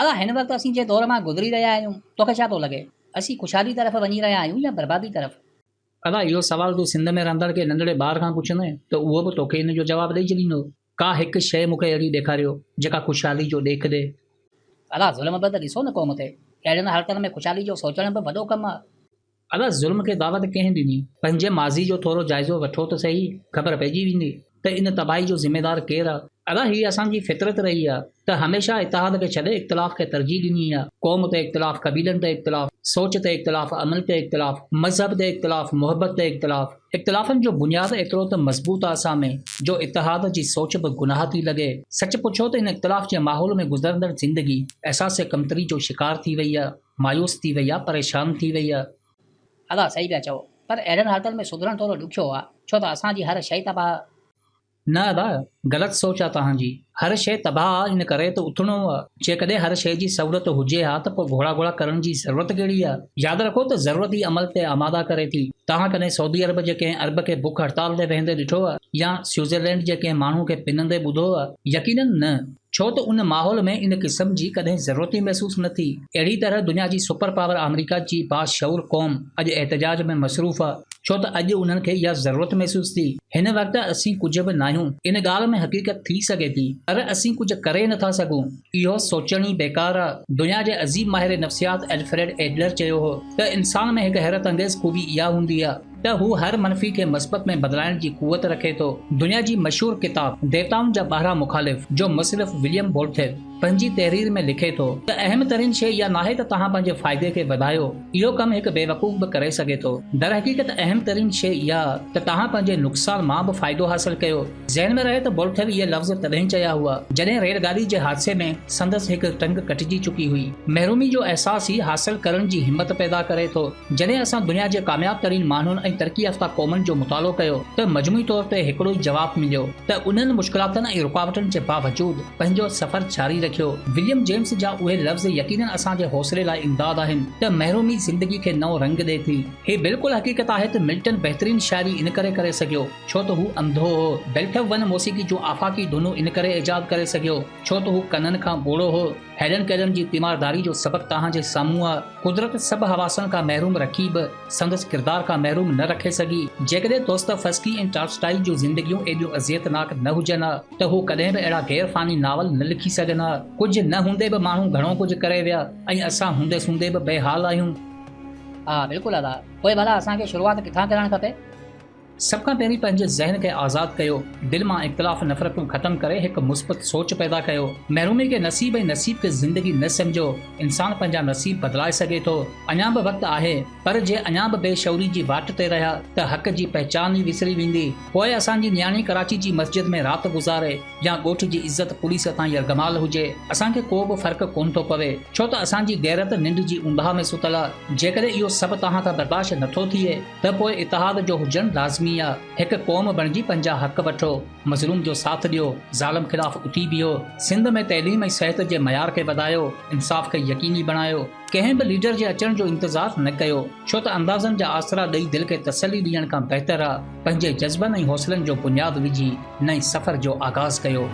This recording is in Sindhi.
ادا هن وقت اسين جنهن دور مان گذري رهيا آهيون، توکي ڇا ٿو لڳي؟ اسين خوشحالي طرف وڃي رهيا آهيون يا بربادي طرف؟ ادا اهو سوال تون سنڌ ۾ رهندڙ ڪنهن ننڍڙي ٻار کان پڇندين ته اهو به توکي ان جو جواب ڏئي ڇڏيندو. ڪا هڪ شيء مون کي اهڙي ڏيکاريو جيڪا خوشحالي جو ڏيک ڏي. ادا ظلم به ته ڏسو نه قوم تي. اهڙين حالتن ۾ خوشحالي جو سوچڻ به وڏو ڪم آ. ادا ظلم کي دعوت ڪنهن ڏني؟ پنهنجي ماضي جو ٿورو جائزو وٺو ته سهي، خبر پئجي ويندي ته ان تباهي جو ذميدار ڪير آ. ادا هي اسان جي فطرت رهي آ ته هميشه اتحاد کي ڇڏي اختلاف کي ترجيح ڏني آ. قوم تي اختلاف، قبيلن تي اختلاف، سوچ تي اختلاف، عمل تي اختلاف، مذهب تي اختلاف، محبت تي اختلاف. اختلافن جو بنياد ايترو ته مضبوط آ اسان ۾ جو اتحاد جي سوچ به گناهه ٿي لڳي. سچ پڇو ته ان اختلاف جي ماحول ۾ گذرندڙ زندگي احساس ڪمتري جو شڪار ٿي وئي آ. مايوس ٿي وئي آ، پريشان ٿي وئي آ. ادا صحيح پيا چئو پر اهڙين حالتن ۾ سڌرڻ ٿورو ڏکيو آ ڇو ته اسان جي هر شئي تباهه. نه ادا غلط سوچ آ توهان جي. هر شئي تباهه آ ان ڪري ته اٿڻو آ. جيڪڏهن هر شئي جي سهولت هجي ها ته پوء گهوڙا گهوڙا ڪرڻ جي ضرورت ڪهڙي آ. ياد رکو ته ضرورت ئي عمل تي آماده ڪري ٿي. توهان ڪڏهن سعودي عرب جي ڪنهن عرب کي بک هڙتال تي ويهندي ڏٺو آ يا سوئٽزرلينڊ جي ڪنهن ماڻهو کي پنندي ٻڌو آ؟ يقينن نه. ڇو ته ان ماحول ۾ ان قسم جي ڪڏهن ضرورت ئي محسوس نه ٿي. اهڙي طرح دنيا جي سپر پاور آمريڪا جي باشعور قوم اڄ احتجاج ۾ مصروف آ، ڇو ته اڄ انهن کي اها ضرورت محسوس ٿي. هن وقت اسين ڪجهه به ناهيون. ان ڳالهه ۾ حقيقت ٿي سگهي ٿي، پر اسين ڪجهه ڪري نه ٿا سگهون. اهو سوچڻ ئي بيڪار آ. دنيا جي عظيم ماهر نفسيات الفريڊ ايڊلر چيو هو ته انسان ۾ هڪ حيرت انگيز خوبي اها هوندي آ ته هو هر منفي کي مثبت ۾ بدلائڻ جي قوت رکي ٿو. دنيا جي مشهور ڪتاب ديوتائن جا 12 مخالف جو مصنف وليم بولٿير پنهنجي تحرير ۾ لکي ٿو ته اهم ترين شيء اها ناهي ته توهان پنهنجي فائدي کي وڌايو، اهو ڪم هڪ بيوقوف به ڪري سگهي ٿو. درحقيقت اهم ترين شيء اها ته توهان پنهنجي نقصان مان به فائدو حاصل ڪيو. ذهن ۾ رهي ته بولٿير اهي لفظ تڏهن چيا هئا جڏهن ريل گاڏي جي حادثي ۾ سندس هڪ ٽنگ ڪٽجي چڪي هئي. محرومي جو احساس ئي حاصل ڪرڻ جي همت پيدا ڪري ٿو. جڏهن اسان دنيا جي ڪامياب ترين ماڻهن ۽ ترقي يافته قومن جو مطالعو ڪيو ته مجموعي طور تي هڪڙو ئي جواب مليو ته انهن مشڪلاتن ۽ رڪاوٽن جي باوجود پنهنجو سفر جاري رکيو. وليم جيمس جا اهي لفظ يقينن اسان جي حوصلي لاء امداد آهن ته محرومي زندگي کي نئون رنگ ڏئي ٿي. هي بلڪل حقيقت آهي ته ملٽن بهترين شاعري ان ڪري ڪري سگهيو ڇو ته هو انڌو هو. بيلٿ ون موسيقي جون آفاقي ڌنون ان ڪري ايجاد ڪري سگهيو ڇو ته هو ڪنن کان ٻوڙو هو. هيلن ڪيلن جي تيمارداري جو سبق توهان جي سامهون آ. قدرت سڀ حواسن کان محروم رکي به سندس ڪردار کان محروم نه رکي سگهي. جيڪڏهن دوستوفسڪي ۽ ٽالسٽائي جون زندگيون ايڏيون اذيتناڪ نه هجن ها ته هو ڪڏهن به اهڙا غير فاني ناول نه لکي سگهن ها. ڪجهه نه هوندي به ماڻهو گهڻو ڪجهه ڪري ويا ۽ اسان هوندي سوندي به بي حال آهيون. ها بلڪل ادا. پوء ڀلا اسان کي شروعات ڪٿان ڪرڻ کپي؟ سڀ کان پهرين پنهنجي ذهن کي آزاد ڪيو، دل مان اختلاف نفرتون ختم ڪري هڪ مثبت سوچ پيدا ڪيو، محرومي کي نصيب ۽ نصيب کي زندگي نه سمجهو، انسان پنهنجا نصيب بدلائي سگهي ٿو، اڃا به وقت آهي، پر جي اڃا به بي شعوري جي واٽ تي رهيا ته حق جي پهچان ئي وسري ويندي، پوء اسان جي نياڻي ڪراچي جي مسجد ۾ رات گذاري يا ڳوٺ جي عزت پوليس هٿان يرغمال هجي، اسان کي ڪو به فرق ڪونه ٿو پوي، ڇو ته اسان جي غيرت ننڊ جي اونداهه ۾ ستل آ، جيڪڏهن اهو سڀ توهان کان برداشت نٿو ٿئي. ته پوء اتحاد جو هجڻ لازمي آ. هڪ قوم بڻجي پنهنجا حق وٺو، مظلوم جو ساٿ ڏيو، ظالم خلاف اٿي بيهو، سنڌ ۾ تعليم ۽ صحت جي معيار کي وڌايو، انصاف کي يقيني بڻايو، ڪنهن به ليڊر جي اچڻ جو انتظار نه ڪيو، ڇو ته اندازن جا آسرا ڏئي دل کي تسلي ڏيڻ کان بهتر آ پنهنجي جذبن ۽ حوصلن جو بنياد وجهي نئين سفر جو آغاز ڪيو.